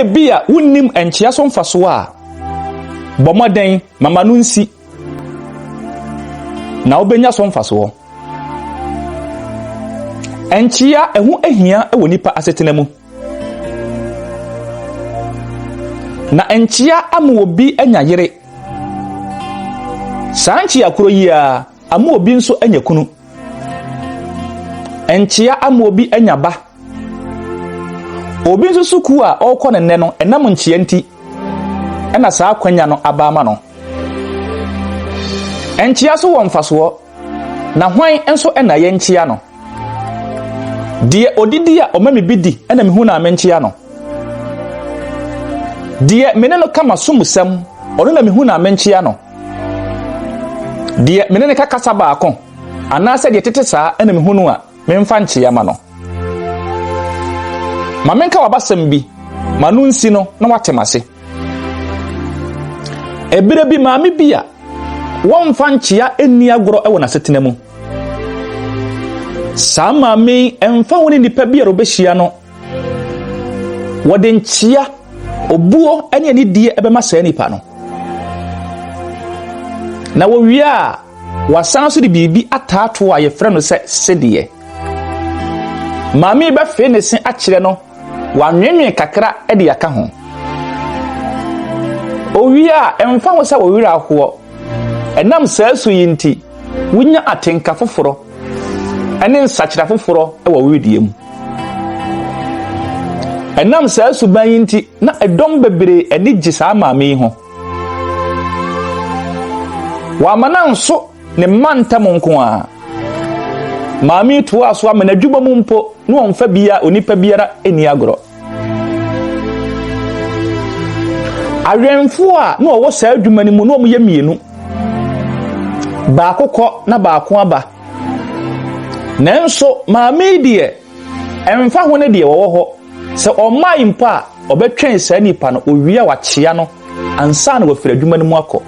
Ebia wunnim nkyia so mfasoɔ a, bɔ mmɔden ma ma no nsi, na wobɛnya so mfasoɔ. Nkyia ɛho ahia wɔ nipa asetena mu. Na nkyia ama obi anya yere. Saa nkyia koro yi ara ama obi nso anya kunu. Nkyea ama obi anya ba. Obi nso sukuu a ɔrekɔ no nnɛ no, ɛnam nkyea nti ɛna saa akwanya no aba ama no. Nkyea so wɔ mfasoɔ, na hwan nso na yɛnkyea no? Deɛ ɔdidi a ɔma me bi di na mehu no a menkyea no. Deɛ me ne no ka m'asomusɛm, ɔno na mehu no a menkyea no. Deɛ me ne no ka kasa baako, anaasɛ deɛ ɛtete saa na mehu no a, memfa nkyea ma no. Ma menka w'abasɛm bi, ma no nsi no na wate m'ase. Ɛberɛ bi maame bi a wɔmfa nkyea nni agorɔ wɔ n'asetena mu. Saa maame yi, ɛmfa ho ne nnipa bi a ɔbɛhyia no, wɔde nkyea, obuo ne anidie bɛma saa nipa no. Na wɔwie a, wɔasan nso de biribi ataatoɔ a yɛfrɛ no sɛ sedeɛ. Maame yi bɛfee ne se akyerɛ no, wanwenwen kakra de aka ho. Owie a, ɛmfa ho sɛ wo werɛ ahoɔ, ɛnam saa su yi nti, wunya atenka foforɔ ne nsakyera foforɔ wɔ wo wedeɛ mu. Ɛnam saa suban yi nti, na ɛdɔm bebree ani gye saa maame yi ho. Wamma no anso ne mma ntam nko ara. Maame yi toaa so ama n'adwuma mu mpo na ɔmfa bia onipa biara nni agorɔ. Awɛmfoɔ a na wɔwɔ saa adwuma no mu na wɔyɛ mmienu. Baako kɔ na baako aba. Nanso maame yi deɛ, ɛmfa ho ne deɛ wɔwɔ hɔ, sɛ ɔmmae mpo a, ɔbɛtwɛn saa nipa no, owie a wakyea no ansa na wafiri adwuma no mu akɔ.